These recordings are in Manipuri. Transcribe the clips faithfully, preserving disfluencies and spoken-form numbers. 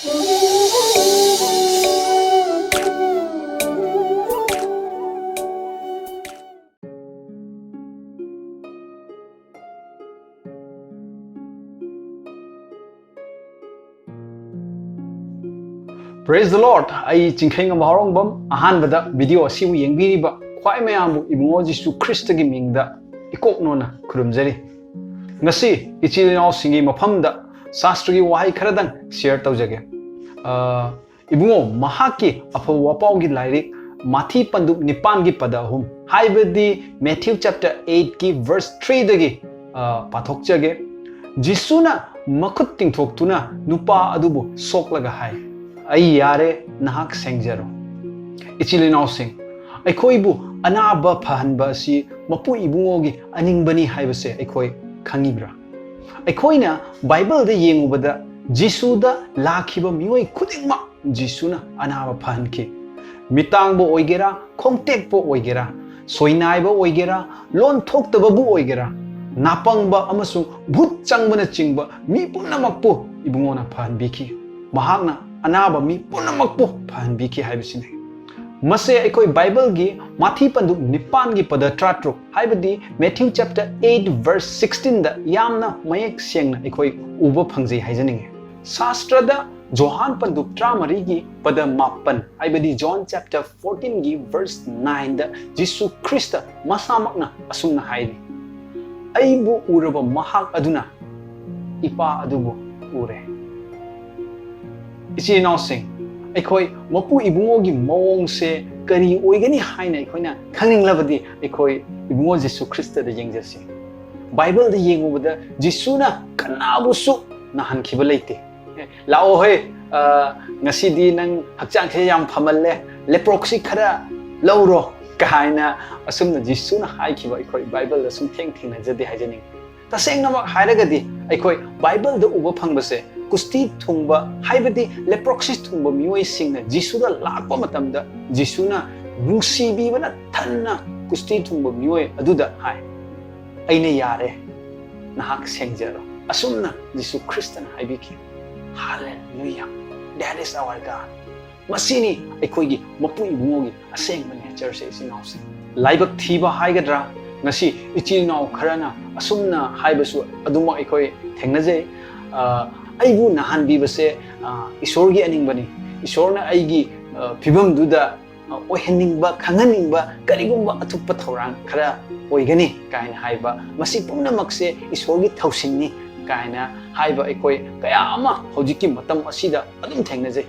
Praise the Lord! ꯑꯩ ꯆꯤꯡꯈꯩꯉꯝꯕ ꯍꯥꯎꯔꯣꯡꯕꯝ꯫ ꯑꯍꯥꯟꯕꯗ video ꯑꯁꯤꯕꯨ ꯌꯦꯡꯕꯤꯔꯤꯕ ꯈ꯭ꯋꯥꯏ ꯃꯌꯥꯝꯕꯨ ꯏꯕꯨꯡꯉꯣ ꯖꯤꯁꯨ ꯈ꯭ꯔꯤꯁꯇꯒꯤ ꯃꯤꯡꯗ ꯏꯀꯣꯛ ꯅꯣꯟꯅ ꯈꯨꯔꯨꯝꯖꯔꯤ꯫ ꯉꯁꯤ ꯏꯆꯤꯜ ꯏꯅꯥꯎꯁꯤꯡꯒꯤ ꯃꯐꯝꯗ ꯁꯥꯁꯇ꯭ꯔꯒꯤ ꯋꯥꯍꯩ ꯈꯔꯗꯪ share ꯇꯧꯖꯒꯦ꯫ ꯑ, ꯏꯕꯨꯡꯉꯣ, ꯃꯍꯥꯛꯀꯤ ꯑꯐꯕ ꯋꯥꯄꯥꯎꯒꯤ ꯂꯥꯏꯔꯤꯛ ꯃꯥꯊꯤ ꯄꯟꯗꯨꯞ ꯅꯤꯄꯥꯟꯒꯤ ꯄꯗ ꯑꯍꯨꯝ, ꯍꯥꯏꯕꯗꯤ Matthew chapter eight ꯀꯤ verse three ꯗꯒꯤ, ꯑ, ꯄꯥꯊꯣꯛꯆꯒꯦ꯫ ꯖꯤꯁꯨꯅ ꯃꯈꯨꯠ ꯇꯤꯡꯊꯣꯛꯇꯨꯅ ꯅꯨꯄꯥ ꯑꯗꯨꯕꯨ ꯁꯣꯛꯂꯒ ꯍꯥꯏ, "ꯑꯩ ꯌꯥꯔꯦ, ꯅꯍꯥꯛ ꯁꯦꯡꯖꯔꯣ"꯫ ꯏꯆꯤꯜ ꯏꯅꯥꯎꯁꯤꯡ, ꯑꯩꯈꯣꯏꯕꯨ ꯑꯅꯥꯕ ꯐꯍꯟꯕ ꯑꯁꯤ ꯃꯄꯨ ꯏꯕꯨꯡꯉꯣꯒꯤ ꯑꯅꯤꯡꯕꯅꯤ ꯍꯥꯏꯕꯁꯦ ꯑꯩꯈꯣꯏ ꯈꯪꯉꯤꯕ꯭ꯔꯥ? ꯑꯩꯈꯣꯏꯅ ꯕꯥꯏꯕꯜꯗ ꯌꯦꯡꯉꯨꯕꯗ ꯖꯤꯁꯨꯗ ꯂꯥꯛꯈꯤꯕ ꯃꯤꯑꯣꯏ ꯈꯨꯗꯤꯡꯃꯛ ꯖꯤꯁꯨꯅ ꯑꯅꯥꯕ ꯐꯍꯟꯈꯤ꯫ ꯃꯤꯇꯥꯡꯕ ꯑꯣꯏꯒꯦꯔꯥ, ꯈꯣꯡꯇꯦꯛꯄ ꯑꯣꯏꯒꯦꯔꯥ, ꯁꯣꯏꯅꯥꯏꯕ ꯑꯣꯏꯒꯦꯔꯥ, ꯂꯣꯟ ꯊꯣꯛꯇꯕꯕꯨ ꯑꯣꯏꯒꯦꯔꯥ, ꯅꯥꯄꯪꯕ ꯑꯃꯁꯨꯡ ꯚꯨꯠ ꯆꯪꯕꯅꯆꯤꯡꯕ ꯃꯤ ꯄꯨꯝꯅꯃꯛꯄꯨ ꯏꯕꯨꯡꯉꯣꯅ ꯐꯍꯟꯕꯤꯈꯤ꯫ ꯃꯍꯥꯛꯅ ꯑꯅꯥꯕ ꯃꯤ ꯄꯨꯝꯅꯃꯛꯄꯨ ꯐꯍꯟꯕꯤꯈꯤ ꯍꯥꯏꯕꯁꯤꯅꯤ꯫ ꯃꯁꯦ ꯑꯩꯈꯣꯏ ꯕꯥꯏꯕꯜꯒꯤ ꯃꯥꯊꯤ ꯄꯟꯗꯨꯞ ꯅꯤꯄꯥꯟꯒꯤ ꯄꯗ ꯇꯔꯥꯇꯔꯨꯛ, ꯍꯥꯏꯕꯗꯤ Matthew chapter eight verse sixteen ꯗ ꯌꯥꯝꯅ ꯃꯌꯦꯛ ꯁꯦꯡꯅ ꯑꯩꯈꯣꯏ ꯎꯕ ꯐꯪꯖꯩ ꯍꯥꯏꯖꯅꯤꯡꯉꯤ꯫ ꯁꯥꯁꯇ꯭ꯔꯗ ꯖꯣꯍꯥꯟ ꯄꯟꯗꯨꯞ ꯇꯔꯥꯃꯔꯤꯒꯤ ꯄꯗ ꯃꯥꯄꯟ, ꯍꯥꯏꯕꯗꯤ John chapter fourteen ꯒꯤ verse nine ꯗ ꯖꯤꯁꯨ ꯈ꯭ꯔꯤꯁꯇ ꯃꯁꯥꯃꯛꯅ ꯑꯁꯨꯝꯅ ꯍꯥꯏꯔꯤ, "ꯑꯩꯕꯨ ꯎꯔꯕ ꯃꯍꯥꯛ ꯑꯗꯨꯅ ꯏꯄꯥ ꯑꯗꯨꯕꯨ ꯎꯔꯦ"꯫ ꯏꯆꯤꯜ ꯏꯅꯥꯎꯁꯤꯡ, ꯑꯩꯈꯣꯏ ꯃꯄꯨ ꯏꯕꯨꯡꯉꯣꯒꯤ ꯃꯑꯣꯡꯁꯦ ꯀꯔꯤ ꯑꯣꯏꯒꯅꯤ ꯍꯥꯏꯅ ꯑꯩꯈꯣꯏꯅ ꯈꯪꯅꯤꯡꯂꯕꯗꯤ, ꯑꯩꯈꯣꯏ ꯏꯕꯨꯡꯉꯣ ꯖꯤꯁꯨ ꯈ꯭ꯔꯤꯁꯇꯗ ꯌꯦꯡꯖꯁꯤ꯫ ꯕꯥꯏꯕꯜꯗ ꯌꯦꯡꯉꯨꯕꯗ ꯖꯤꯁꯨꯅ ꯀꯅꯥꯕꯨꯁꯨ ꯅꯥꯍꯟꯈꯤꯕ ꯂꯩꯇꯦ꯫ "ꯑꯦ, ꯂꯥꯛꯑꯣ ꯍꯦ, ꯑ, ꯉꯁꯤꯗꯤ ꯅꯪ ꯍꯛꯆꯥꯡꯁꯦ ꯌꯥꯝ ꯐꯃꯜꯂꯦ, ꯂꯦꯄ꯭ꯔꯣꯛꯁꯤ ꯈꯔ ꯂꯧꯔꯣ" ꯀꯥꯏꯅ ꯑꯁꯨꯝꯅ ꯖꯤꯁꯨꯅ ꯍꯥꯏꯈꯤꯕ ꯑꯩꯈꯣꯏ ꯕꯥꯏꯕꯜꯗ ꯁꯨꯝ ꯊꯦꯡ ꯊꯦꯡꯅꯖꯗꯦ ꯍꯥꯏꯖꯅꯤꯡꯉꯤ꯫ ꯇꯁꯦꯡꯅꯃꯛ ꯍꯥꯏꯔꯒꯗꯤ, ꯑꯩꯈꯣꯏ ꯕꯥꯏꯕꯜꯗ ꯎꯕ ꯐꯪꯕꯁꯦ, ꯀꯨꯁꯇꯤ ꯊꯨꯡꯕ, ꯍꯥꯏꯕꯗꯤ ꯂꯦꯄ꯭ꯔꯣꯛꯁꯤꯁ ꯊꯨꯡꯕ ꯃꯤꯑꯣꯏꯁꯤꯡꯅ ꯖꯤꯁꯨꯗ ꯂꯥꯛꯄ ꯃꯇꯝꯗ, ꯖꯤꯁꯨꯅ ꯅꯨꯡꯁꯤꯕꯤꯕꯅ ꯊꯟꯅ ꯀꯨꯁꯇꯤ ꯊꯨꯡꯕ ꯃꯤꯑꯣꯏ ꯑꯗꯨꯗ ꯍꯥꯏ, "ꯑꯩꯅ ꯌꯥꯔꯦ, ꯅꯍꯥꯛ ꯁꯦꯡꯖꯔꯣ"꯫ ꯑꯁꯨꯝꯅ ꯖꯤꯁꯨ ꯈ꯭ꯔꯤꯁꯇꯅ ꯍꯥꯏꯕꯤꯈꯤ꯫ ꯍꯥꯂꯦꯂꯨꯌꯥ! That is our God. ꯃꯁꯤꯅꯤ ꯑꯩꯈꯣꯏꯒꯤ ꯃꯄꯨ ꯏꯕꯨꯡꯉꯣꯒꯤ ꯑꯁꯦꯡꯕ nature ꯁꯦ, ꯏꯆꯤꯟ ꯏꯅꯥꯎꯁꯤꯡ꯫ ꯂꯥꯏꯕꯛ ꯊꯤꯕ ꯍꯥꯏꯒꯗ꯭ꯔꯥ, ꯉꯁꯤ ꯏꯆꯤꯟ ꯏꯅꯥꯎ ꯈꯔꯅ ꯑꯁꯨꯝꯅ ꯍꯥꯏꯕꯁꯨ ꯑꯗꯨꯃꯛ ꯑꯩꯈꯣꯏ ꯊꯦꯡꯅꯖꯩ꯫ ꯑ, "ꯑꯩꯕꯨ ꯅꯥꯍꯟꯕꯤꯕꯁꯦ, ꯑ, ꯏꯁꯣꯔꯒꯤ ꯑꯅꯤꯡꯕꯅꯤ꯫ ꯏꯁꯣꯔꯅ ꯑꯩꯒꯤ, ꯑ, ꯐꯤꯕꯝꯗꯨꯗ, ꯑ, ꯑꯣꯏꯍꯟꯅꯤꯡꯕ, ꯈꯪꯍꯟꯅꯤꯡꯕ ꯀꯔꯤꯒꯨꯝꯕ ꯑꯊꯨꯞꯄ ꯊꯧꯔꯥꯡ ꯈꯔ ꯑꯣꯏꯒꯅꯤ" ꯀꯥꯏꯅ ꯍꯥꯏꯕ, "ꯃꯁꯤ ꯄꯨꯝꯅꯃꯛꯁꯦ ꯏꯁꯣꯔꯒꯤ ꯊꯧꯁꯤꯟꯅꯤ" ꯀꯥꯏꯅ ꯍꯥꯏꯕ ꯑꯩꯈꯣꯏ ꯀꯌꯥ ꯑꯃ ꯍꯧꯖꯤꯛꯀꯤ ꯃꯇꯝ ꯑꯁꯤꯗ ꯑꯗꯨꯝ ꯊꯦꯡꯅꯖꯩ꯫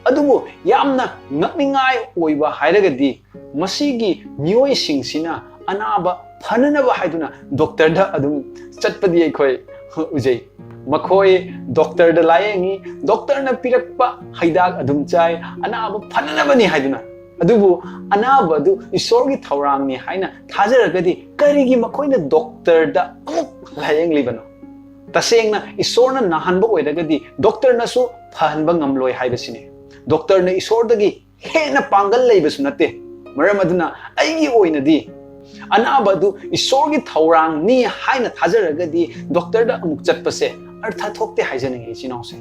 ꯑꯗꯨꯕꯨ ꯌꯥꯝꯅ ꯉꯛꯅꯤꯡꯉꯥꯏ ꯑꯣꯏꯕ ꯍꯥꯏꯔꯒꯗꯤ, ꯃꯁꯤꯒꯤ ꯃꯤꯑꯣꯏꯁꯤꯡꯁꯤꯅ ꯑꯅꯥꯕ ꯐꯅꯅꯕ ꯍꯥꯏꯗꯨꯅ ꯗꯣꯛꯇꯔꯗ ꯑꯗꯨꯝ ꯆꯠꯄꯗꯤ ꯑꯩꯈꯣꯏ ꯎꯖꯩ꯫ ꯃꯈꯣꯏ ꯗꯣꯛꯇꯔꯗ ꯂꯥꯌꯦꯡꯉꯤ, ꯗꯣꯛꯇꯔꯅ ꯄꯤꯔꯛꯄ ꯍꯤꯗꯥꯛ ꯑꯗꯨꯝ ꯆꯥꯏ, ꯑꯅꯥꯕ ꯐꯅꯅꯕꯅꯤ ꯍꯥꯏꯗꯨꯅ꯫ ꯑꯗꯨꯕꯨ ꯑꯅꯥꯕ ꯑꯗꯨ ꯏꯁꯣꯔꯒꯤ ꯊꯧꯔꯥꯡꯅꯤ ꯍꯥꯏꯅ ꯊꯥꯖꯔꯒꯗꯤ, ꯀꯔꯤꯒꯤ ꯃꯈꯣꯏꯅ ꯗꯣꯛꯇꯔꯗ ꯑꯃꯨꯛ ꯂꯥꯌꯦꯡꯂꯤꯕꯅꯣ? ꯇꯁꯦꯡꯅ ꯏꯁꯣꯔꯅ ꯅꯥꯍꯟꯕ ꯑꯣꯏꯔꯒꯗꯤ, ꯗꯣꯛꯇꯔꯅꯁꯨ ꯐꯍꯟꯕ ꯉꯝꯂꯣꯏ ꯍꯥꯏꯕꯁꯤꯅꯤ꯫ ꯗꯣꯛꯇꯔꯅ ꯏꯁꯣꯔꯗꯒꯤ ꯍꯦꯟꯅ ꯄꯥꯡꯒꯜ ꯂꯩꯕꯁꯨ ꯅꯠꯇꯦ꯫ ꯃꯔꯝ ꯑꯗꯨꯅ, ꯑꯩꯒꯤ ꯑꯣꯏꯅꯗꯤ, ꯑꯅꯥꯕ ꯑꯗꯨ ꯏꯁꯣꯔꯒꯤ ꯊꯧꯔꯥꯡꯅꯤ ꯍꯥꯏꯅ ꯊꯥꯖꯔꯒꯗꯤ, ꯗꯣꯛꯇꯔꯗ ꯑꯃꯨꯛ ꯆꯠꯄꯁꯦ ꯑꯔꯊ ꯊꯣꯛꯇꯦ ꯍꯥꯏꯖꯅꯤꯡꯉꯤ, ꯏꯆꯤꯟ ꯏꯅꯥꯎꯁꯦ꯫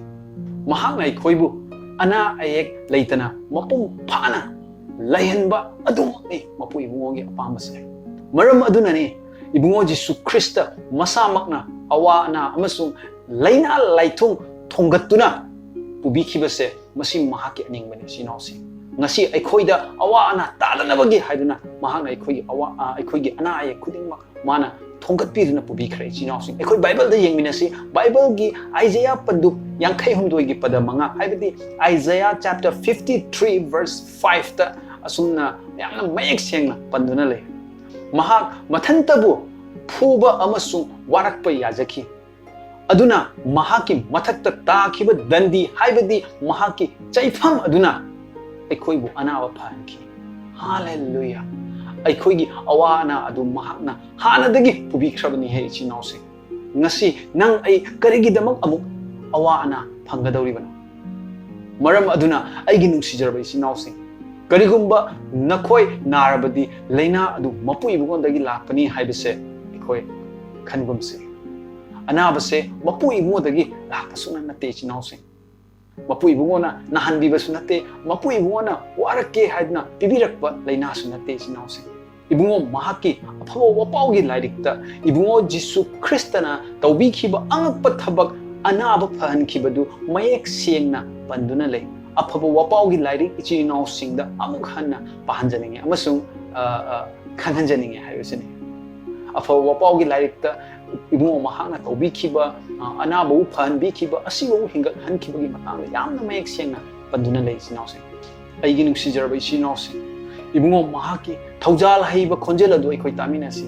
ꯃꯍꯥꯛꯅ ꯑꯩꯈꯣꯏꯕꯨ ꯑꯅꯥ ꯑꯌꯦꯛ ꯂꯩꯇꯅ ꯃꯄꯨꯡ ꯐꯥꯅ ꯂꯩꯍꯟꯕ ꯑꯗꯨꯃꯛꯅꯤ ꯃꯄꯨ ꯏꯕꯨꯡꯉꯣꯒꯤ ꯑꯄꯥꯝꯕꯁꯦ꯫ ꯃꯔꯝ ꯑꯗꯨꯅꯅꯤ ꯏꯕꯨꯡꯉꯣ ꯖꯤꯁꯨ ꯈ꯭ꯔꯤꯁꯇ ꯃꯁꯥꯃꯛꯅ ꯑꯋꯥ ꯑꯅꯥ ꯑꯃꯁꯨꯡ ꯂꯥꯏꯅꯥ ꯂꯥꯏꯊꯨꯡ ꯊꯣꯡꯒꯠꯇꯨꯅ ꯄꯨꯕꯤꯈꯤꯕꯁꯦ꯫ ꯃꯁꯤ ꯃꯍꯥꯛꯀꯤ ꯑꯅꯤꯡꯕꯅꯤ, ꯏꯆꯤꯟ ꯏꯅꯥꯎꯁꯤꯡ꯫ ꯉꯁꯤ ꯑꯩꯈꯣꯏꯗ ꯑꯋꯥ ꯑꯅꯥ ꯇꯥꯗꯅꯕꯒꯤ ꯍꯥꯏꯗꯨꯅ ꯃꯍꯥꯛꯅ ꯑꯩꯈꯣꯏꯒꯤ ꯑꯋꯥ-, ꯑ, ꯑꯩꯈꯣꯏꯒꯤ ꯑꯅꯥ ꯑꯌꯦꯛ ꯈꯨꯗꯤꯡꯃꯛ ꯃꯥꯅ ꯊꯣꯡꯒꯠꯄꯤꯗꯨꯅ ꯄꯨꯕꯤꯈ꯭ꯔꯦ, ꯏꯆꯤꯟ ꯏꯅꯥꯎꯁꯤꯡ꯫ ꯑꯩꯈꯣꯏ ꯕꯥꯏꯕꯜꯗ ꯌꯦꯡꯃꯤꯟꯅꯁꯤ꯫ ꯕꯥꯏꯕꯜꯒꯤ ꯑꯥꯏꯖꯌꯥ ꯄꯟꯗꯨꯞ ꯌꯥꯡꯈꯩ ꯍꯨꯝꯗꯣꯏꯒꯤ ꯄꯗ ꯃꯉꯥ, ꯍꯥꯏꯕꯗꯤ Isaiah chapter fifty-three verse five ꯇ ꯑꯁꯨꯝꯅ ꯌꯥꯝꯅ ꯃꯌꯦꯛ ꯁꯦꯡꯅ ꯄꯟꯗꯨꯅ ꯂꯩ꯫ "ꯃꯍꯥꯛ ꯃꯊꯟꯇꯕꯨ ꯐꯨꯕ ꯑꯃꯁꯨꯡ ꯋꯥꯔꯛꯄ ꯌꯥꯖꯈꯤ, ꯑꯗꯨꯅ ꯃꯍꯥꯛꯀꯤ ꯃꯊꯛꯇ ꯇꯥꯈꯤꯕ ꯗꯟꯗꯤ, ꯍꯥꯏꯕꯗꯤ ꯃꯍꯥꯛꯀꯤ ꯆꯩꯐꯝ ꯑꯗꯨꯅ ꯑꯩꯈꯣꯏꯕꯨ ꯑꯅꯥꯕ ꯐꯍꯟꯈꯤ"꯫ ꯍꯥꯂꯦꯂꯨꯌꯥ! ꯑꯩꯈꯣꯏꯒꯤ ꯑꯋꯥ ꯑꯅꯥ ꯑꯗꯨ ꯃꯍꯥꯛꯅ ꯍꯥꯟꯅꯗꯒꯤ ꯄꯨꯕꯤꯈ꯭ꯔꯕꯅꯤ, ꯍꯦ ꯏꯆꯤꯟ ꯏꯅꯥꯎꯁꯤꯡ꯫ ꯉꯁꯤ ꯅꯪ ꯑꯩ ꯀꯔꯤꯒꯤꯗꯃꯛ ꯑꯃꯨꯛ ꯑꯋꯥ ꯑꯅꯥ ꯐꯪꯒꯗꯧꯔꯤꯕꯅꯣ? ꯃꯔꯝ ꯑꯗꯨꯅ, ꯑꯩꯒꯤ ꯅꯨꯡꯁꯤꯖꯔꯕ ꯏꯆꯤꯟ ꯏꯅꯥꯎꯁꯤꯡ, ꯀꯔꯤꯒꯨꯝꯕ ꯅꯈꯣꯏ ꯅꯥꯔꯕꯗꯤ, ꯂꯥꯏꯅꯥ ꯑꯗꯨ ꯃꯄꯨ ꯏꯕꯨꯡꯉꯣꯗꯒꯤ ꯂꯥꯛꯄꯅꯤ ꯍꯥꯏꯕꯁꯦ ꯑꯩꯈꯣꯏ ꯈꯟꯒꯨꯝꯁꯤ꯫ ꯑꯅꯥꯕꯁꯦ ꯃꯄꯨ ꯏꯕꯨꯡꯉꯣꯗꯒꯤ ꯂꯥꯛꯄ ꯁꯨꯡꯅꯠ ꯅꯠꯇꯦ, ꯏꯆꯤꯟ ꯏꯅꯥꯎꯁꯤꯡ꯫ ꯃꯄꯨ ꯏꯕꯨꯡꯉꯣꯅ ꯅꯥꯍꯟꯕꯤꯕꯁꯨ ꯅꯠꯇꯦ, ꯃꯄꯨ ꯏꯕꯨꯡꯉꯣꯅ ꯋꯥꯔꯛꯀꯦ ꯍꯥꯏꯗꯨꯅ ꯄꯤꯕꯤꯔꯛꯄ ꯂꯥꯏꯅꯥꯁꯨ ꯅꯠꯇꯦ, ꯏꯆꯤꯟ ꯏꯅꯥꯎꯁꯤꯡ꯫ ꯏꯕꯨꯡꯉꯣ ꯃꯍꯥꯛꯀꯤ ꯑꯐꯕ ꯋꯥꯄꯥꯎꯒꯤ ꯂꯥꯏꯔꯤꯛꯇ ꯏꯕꯨꯡꯉꯣ ꯖꯤꯁꯨ ꯈ꯭ꯔꯤꯁꯇꯅ ꯇꯧꯕꯤꯈꯤꯕ ꯑꯉꯛꯄ ꯊꯕꯛ, ꯑꯅꯥꯕ ꯐꯍꯟꯈꯤꯕꯗꯨ ꯃꯌꯦꯛ ꯁꯦꯡꯅ ꯄꯟꯗꯨꯅ ꯂꯩ꯫ ꯑꯐꯕ ꯋꯥꯄꯥꯎꯒꯤ ꯂꯥꯏꯔꯤꯛ ꯏꯆꯤꯟ ꯏꯅꯥꯎꯁꯤꯡꯗ ꯑꯃꯨꯛ ꯍꯟꯅ ꯄꯥꯍꯟꯖꯅꯤꯡꯉꯤ ꯑꯃꯁꯨꯡ, ꯑ, ꯑ, ꯈꯪꯍꯟꯖꯅꯤꯡꯉꯤ ꯍꯥꯏꯕꯁꯤꯅꯤ꯫ ꯑꯐꯕ ꯋꯥꯄꯥꯎꯒꯤ ꯂꯥꯏꯔꯤꯛꯇ ꯏꯕꯨꯡꯉꯣ ꯃꯍꯥꯛꯅ ꯇꯧꯕꯤꯈꯤꯕ, ꯑ, ꯑꯅꯥꯕꯕꯨ ꯐꯍꯟꯕꯤꯈꯤꯕ, ꯑꯁꯤꯕꯕꯨ ꯍꯤꯡꯒꯠꯍꯟꯈꯤꯕꯒꯤ ꯃꯇꯥꯡꯗ ꯌꯥꯝꯅ ꯃꯌꯦꯛ ꯁꯦꯡꯅ ꯄꯟꯗꯨꯅ ꯂꯩ, ꯏꯆꯤꯟ ꯏꯅꯥꯎꯁꯤꯡ꯫ ꯑꯩꯒꯤ ꯅꯨꯡꯁꯤꯖꯔꯕ ꯏꯆꯤꯟ ꯏꯅꯥꯎꯁꯤꯡ, ꯏꯕꯨꯡꯉꯣ ꯃꯍꯥꯛꯀꯤ ꯊꯧꯖꯥꯜ ꯍꯩꯕ ꯈꯣꯟꯖꯦꯜ ꯑꯗꯨ ꯑꯩꯈꯣꯏ ꯇꯥꯃꯤꯟꯅꯁꯤ꯫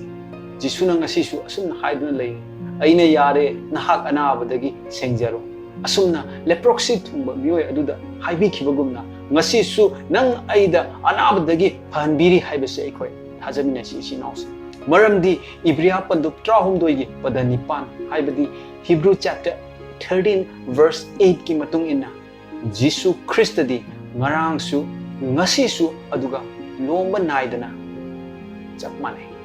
ꯖꯤꯁꯨꯅ ꯉꯁꯤꯁꯨ ꯑꯁꯨꯝꯅ ꯍꯥꯏꯗꯨꯅ ꯂꯩ, "ꯑꯩꯅ ꯌꯥꯔꯦ, ꯅꯍꯥꯛ ꯑꯅꯥꯕꯗꯒꯤ ꯁꯦꯡꯖꯔꯣ"꯫ ꯑꯁꯨꯝꯅ ꯂꯦꯄ꯭ꯔꯣꯛꯁꯤ ꯊꯨꯡꯕ ꯃꯤꯑꯣꯏ ꯑꯗꯨꯗ ꯍꯥꯏꯕꯤꯈꯤꯕꯒꯨꯝꯅ, ꯉꯁꯤꯁꯨ ꯅꯪ ꯑꯩꯗ ꯑꯅꯥꯕꯗꯒꯤ ꯐꯍꯟꯕꯤꯔꯤ ꯍꯥꯏꯕꯁꯤ ꯑꯩꯈꯣꯏ ꯊꯥꯖꯃꯤꯟꯅꯁꯤ, ꯏꯆꯤꯟ ꯏꯅꯥꯎꯁꯤꯡ꯫ ꯃꯔꯝꯗꯤ ꯏꯕ꯭ꯔꯤꯌꯥ ꯄꯟꯗꯨꯞ ꯇꯔꯥꯍꯨꯝꯗꯣꯏꯒꯤ ꯄꯗ ꯅꯤꯄꯥꯟ, ꯍꯥꯏꯕꯗꯤ Hebrew chapter thirteen verse eight ꯀꯤ ꯃꯇꯨꯡ ꯏꯟꯅ, ꯖꯤꯁꯨ ꯈ꯭ꯔꯤꯁꯇꯗꯤ ꯉꯔꯥꯡꯁꯨ, ꯉꯁꯤꯁꯨ, ꯑꯗꯨꯒ ꯅꯣꯡꯃ ꯅꯥꯏꯗꯅ ꯆꯞ ꯃꯥꯟꯅꯩ꯫